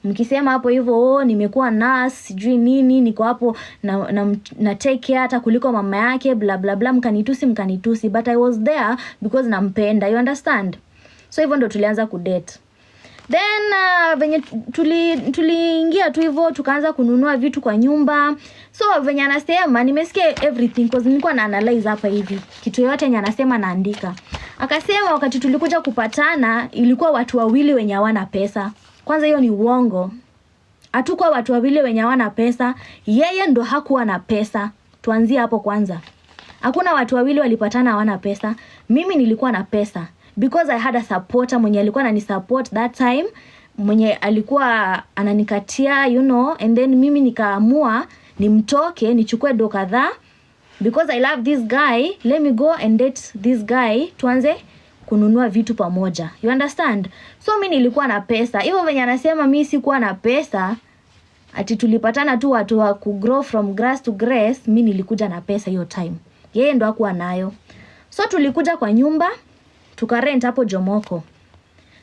Mkisema hapo hivyo, oh, nimekuwa nurse sijui nini, niko hapo na take care hata kuliko mama yake, bla bla bla, mkanitusi mkanitusi, but I was there because nampenda, you understand? So hivyo ndo tulianza kudate. Then venye tuliingia tu hivyo, tukaanza kununua vitu kwa nyumba. So venye anasema, nimesikia everything cause nilikuwa na analyze hapa hivi kitu yote yenye anasema naandika. Akasema wakati tulikuja kupatana ilikuwa watu wawili wenye hawana pesa. Kwanza hiyo ni uongo. Hatukuwa watu wawili wenye hawana pesa, yeye ndo hakuwa na pesa. Tuanzie hapo kwanza. Hakuna watu wawili walipatana hawana pesa. Mimi nilikuwa na pesa because I had a supporter mwenye alikuwa ananisupport that time, mwenye alikuwa ananikatia, and then mimi nikaamua nimtoke nichukue do kadhaa because I love this guy, let me go and date this guy, tuanze kununua vitu pamoja, you understand? So mi nilikuwa na pesa. Hivyo venye anasema mi sikuwa na pesa, ati tulipatana tu watu wa kugrow from grass to grace, mi nilikuja na pesa hiyo time, yeye ndo hakuwa nayo. So tulikuja kwa nyumba tukarent hapo Jomoko.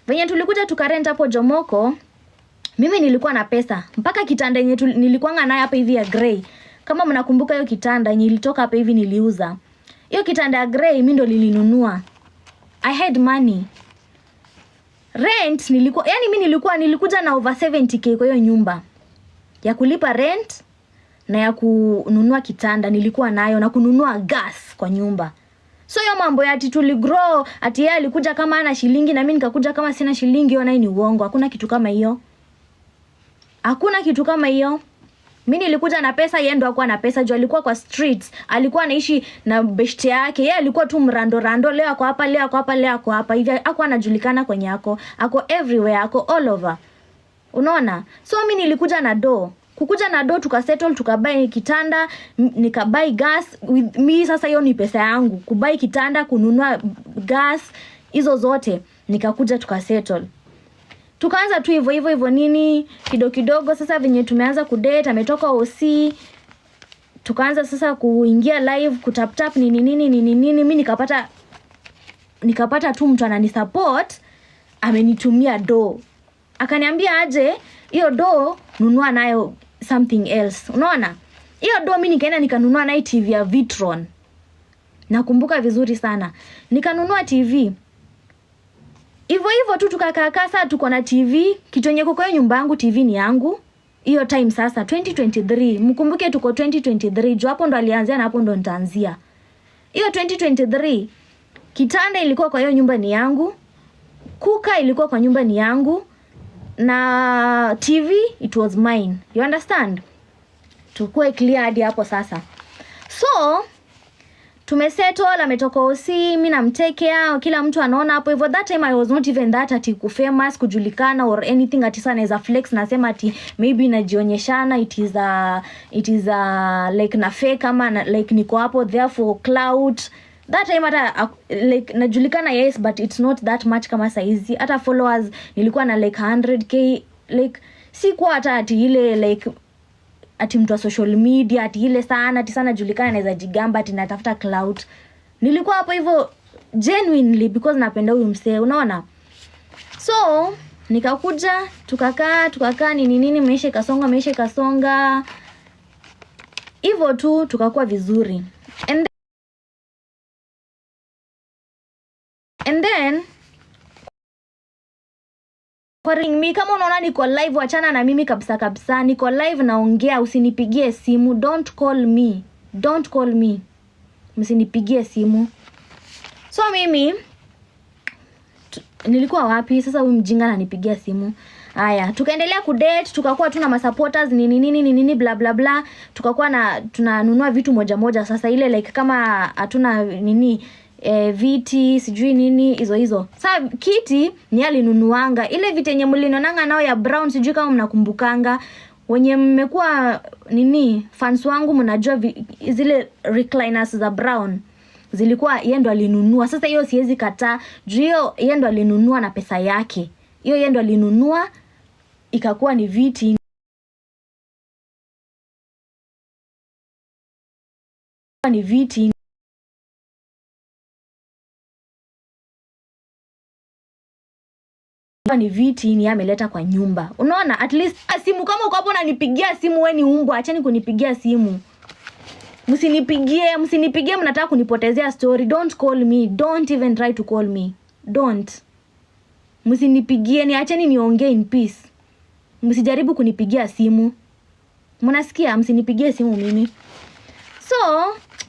Venye tulikuja tukarent hapo Jomoko, mimi nilikuwa na pesa mpaka kitanda yenye nilikuwanga nayo hapa hivi ya grey. Kama mnakumbuka hiyo kitanda yenye ilitoka hapa hivi niliuza. Hiyo kitanda ya grey mimi ndo nilinunua. I had money. Rent nilikuwa, yani mimi nilikuja na over 70K kwa hiyo nyumba. Ya kulipa rent na ya kununua kitanda nilikuwa nayo, na kununua gas kwa nyumba. So hiyo mambo ya ati tuligrow, ati yeye alikuja kama ana shilingi na mimi nikakuja kama sina shilingi, hiyo nayo ni uongo. Hakuna kitu kama hiyo. Hakuna kitu kama hiyo. Mimi nilikuja na pesa, yeye ndo hakuwa na pesa juu alikuwa kwa streets, alikuwa anaishi na beshte yake. Yeye alikuwa tu mrando rando, leo ako hapa, leo ako hapa, leo ako hapa. Hivi hakuwa anajulikana kwenye ako, ako everywhere, ako all over. Unaona? So mimi nilikuja na do. Kukuja na do tukasettle, tukabuy kitanda, nikabuy gas with me. Sasa hiyo ni pesa yangu. Kubuy kitanda, kununua gas, hizo zote nikakuja tukasettle. Tukaanza tu hivyo hivyo hivyo nini kidogo kidogo. Sasa venye tumeanza kudate, ametoka OC, tukaanza sasa kuingia live, kutap tap nini nini nini nini. Mimi nikapata tu mtu ananisupport, amenitumia do. Akaniambia aje, hiyo do nunua nayo something else. Unaona? Hiyo do mimi nikaenda nikanunua nayo TV ya Vitron. Nakumbuka vizuri sana. Nikanunua TV. Hivyo hivyo tu tukakaa kaa, sasa tuko na TV, kitu yenye kwa nyumba yangu TV ni yangu. Hiyo time sasa 2023, mkumbuke tuko 2023, juu hapo ndo alianzia na hapo ndo nitaanzia. Hiyo 2023 kitanda ilikuwa kwa hiyo nyumba ni yangu, kuka ilikuwa kwa nyumba ni yangu, na TV it was mine. You understand? Tukue clear hadi hapo sasa. So tumesettle, ametoka OC, mimi namtekea, kila mtu anaona hapo hivyo. That time I was not even that ati kufamous, kujulikana or anything, ati sana naweza flex nasema ati maybe najionyeshana, it is a like na fake ama na, like niko hapo there for clout. That time hata like najulikana, yes, but it's not that much kama saizi. Hata followers nilikuwa na like 100K, like sikuwa hata ati ile like ati mtu wa social media ati ile sana ati sana julikana naweza jigamba ati natafuta clout. Nilikuwa hapo hivyo genuinely because napenda huyu msee, unaona? So nikakuja tukakaa tukakaa nini nini, maisha ikasonga, maisha ikasonga hivyo tu, tukakuwa vizuri. And then calling me, kama unaona niko live, wachana na mimi kabisa kabisa. Niko live naongea, usinipigie simu. Don't call me, don't call me, msinipigie simu. So mimi nilikuwa wapi sasa? Huyu mjinga ananipigia simu. Haya, tukaendelea kudate, tukakuwa tuna masupporters nini nini nini nini bla bla bla, tukakuwa na tunanunua vitu moja moja. Sasa ile like kama hatuna nini, viti sijui nini hizo hizo. Sasa kiti ni alinunuanga ile viti yenye mlinonanga nao ya brown, sijui kama mnakumbukanga. Wenye mmekuwa nini fans wangu mnajua zile recliners za brown zilikuwa yeye ndo alinunua. Sasa hiyo siwezi kataa juu hiyo yeye ndo alinunua na pesa yake. Hiyo yeye ndo alinunua ikakuwa ni viti ni viti Ni viti ni ameleta kwa nyumba. Unaona, at least simu kama uko hapo unanipigia simu, we ni umbwa, acheni kunipigia simu. Msinipigie, msinipigie, mnataka kunipotezea story. Don't call me, don't even try to call me. Don't. Msinipigie, niacheni niongee in peace. Msijaribu kunipigia simu. Mnasikia? Msinipigie simu mimi. So,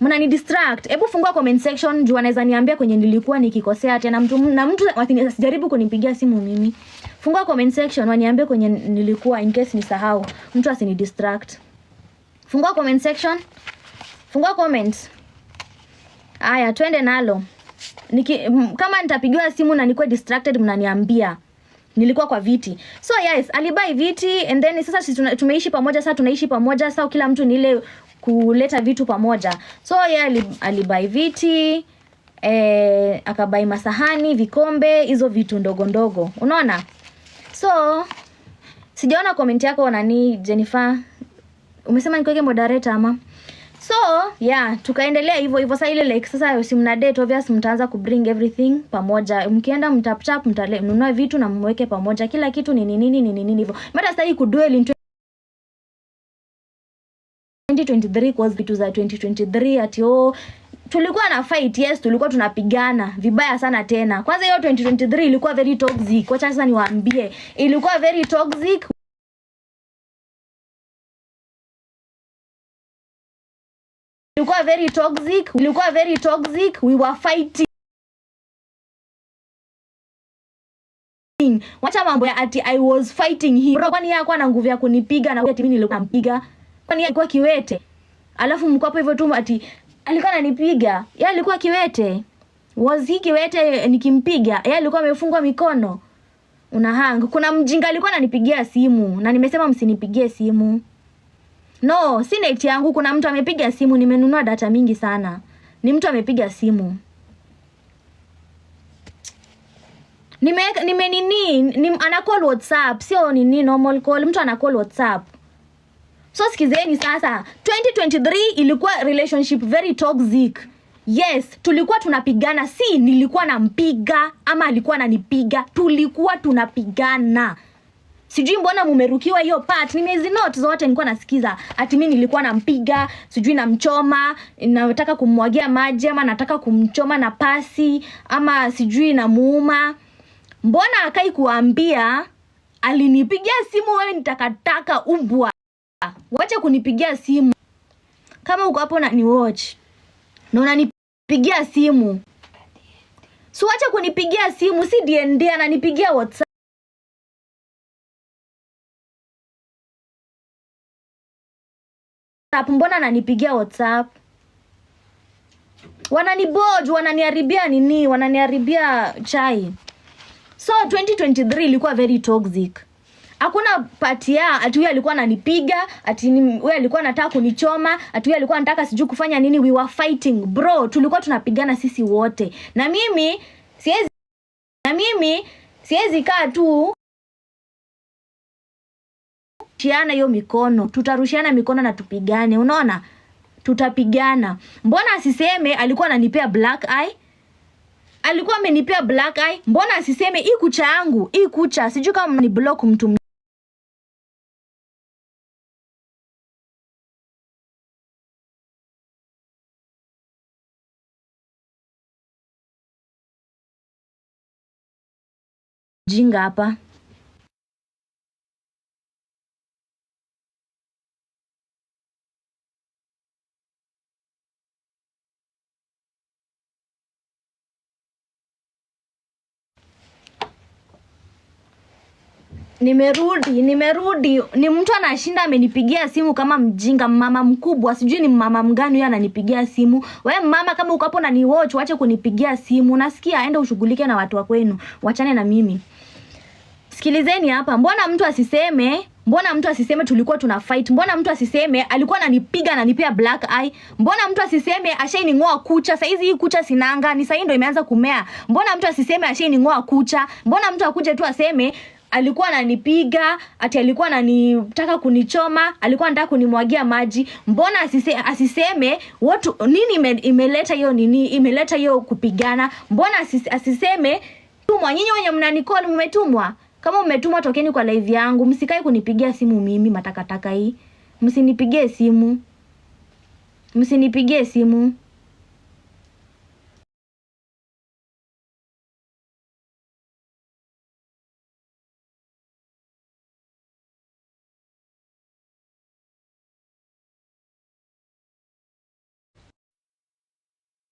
mnani distract. Hebu fungua comment section juu anaweza niambia kwenye nilikuwa nikikosea tena mtu na mtu asijaribu kunipigia simu mimi. Fungua comment section waniambie kwenye nilikuwa in case nisahau. Mtu asini distract. Fungua comment section. Fungua comment. Aya, twende nalo. Kama nitapigiwa simu na nikuwe distracted mnaniambia. Nilikuwa kwa viti. So yes, alibuy viti and then sasa sisi tumeishi pamoja, sasa tunaishi pamoja, sasa kila mtu ni ile kuleta vitu pamoja. So yeye alibuy viti, akabuy masahani, vikombe, hizo vitu ndogo ndogo. Unaona? So sijaona comment yako nani Jennifer. Umesema nikuweke moderator ama? So yeah, tukaendelea hivyo hivyo. Sasa ile like sasa si mna date, obvious mtaanza ku bring everything pamoja. Mkienda mtap tap, mnunue vitu na mweke pamoja. Kila kitu ni nini nini nini nini hivyo. Mara sasa hii kudwell in 2023 cause vitu za 2023 ati oh tulikuwa na fight. Yes, tulikuwa tunapigana vibaya sana tena. Kwanza hiyo 2023 ilikuwa very toxic. Wacha sasa niwaambie, ilikuwa very toxic. Ilikuwa very toxic. Ilikuwa very toxic. We were fighting. Wacha mambo ya ati I was fighting him. Bro, kwani yeye hakuwa na nguvu ya kunipiga na ati mimi nilikuwa nampiga? Kwani yeye alikuwa kiwete? Alafu mko hapo hivyo tu ati alikuwa ananipiga. Yeye alikuwa kiwete. Was he kiwete nikimpiga? Yeye alikuwa amefungwa mikono. Una hang. Kuna mjinga alikuwa ananipigia simu na nimesema msinipigie simu. No, si net yangu, kuna mtu amepiga simu, nimenunua data mingi sana. Ni mtu amepiga simu. Nime nini, ni, ana call WhatsApp, sio nini normal call, mtu ana call WhatsApp. So sikizeni sasa, 2023 ilikuwa relationship very toxic. Yes, tulikuwa tunapigana, si nilikuwa nampiga ama alikuwa ananipiga, tulikuwa tunapigana. Sijui mbona mumerukiwa hiyo part. Nimezi note zote nilikuwa nasikiza. Ati mimi nilikuwa nampiga, sijui namchoma, nataka kummwagia maji ama nataka kumchoma na pasi ama sijui namuuma. Mbona akai kuambia alinipigia simu wewe ni takataka umbwa. Wacha kunipigia simu. Kama uko hapo na ni watch. Na unanipigia simu. So wacha kunipigia simu, si DND ananipigia WhatsApp. Mbona ananipigia WhatsApp? Wananiboj, wananiharibia nini? Wananiharibia chai. So 2023 ilikuwa very toxic. Hakuna part ya ati huyu alikuwa ananipiga, ati huyu alikuwa anataka kunichoma, ati huyu alikuwa anataka sijui kufanya nini. We were fighting bro, tulikuwa tunapigana sisi wote. Na mimi siwezi kaa tu rushiana hiyo mikono. Tutarushiana mikono na tupigane, unaona? Tutapigana. Mbona asiseme alikuwa ananipea black eye? Alikuwa amenipea black eye. Mbona asiseme hii kucha yangu, hii kucha, sijui kama ni block mtu mjinga hapa. Nimerudi, nimerudi. Ni mtu anashinda amenipigia simu kama mjinga, mama mkubwa, sijui ni mama mgani huyo ananipigia simu. We mama, kama uko hapo na ni watch, wache kunipigia simu. Nasikia aende ushughulike na watu wa kwenu. Wachane na mimi. Sikilizeni hapa, mbona mtu asiseme? Mbona mtu asiseme tulikuwa tuna fight? Mbona mtu asiseme alikuwa ananipiga ananipea black eye? Mbona mtu asiseme ashaining'oa kucha? Saizi hii kucha sinanga, ni saizi ndo imeanza kumea. Mbona mtu asiseme ashaining'oa kucha? Mbona mtu akuje tu aseme alikuwa ananipiga, ati alikuwa ananitaka kunichoma, alikuwa anataka kunimwagia maji. Mbona asiseme what nini imeleta hiyo nini, imeleta hiyo kupigana? Mbona asiseme tumwa? Nyinyi wenye mnanicall mmetumwa. Kama umetumwa, tokeni kwa live yangu. Msikae kunipigia simu mimi matakataka hii. Msinipigie simu. Msinipigie simu.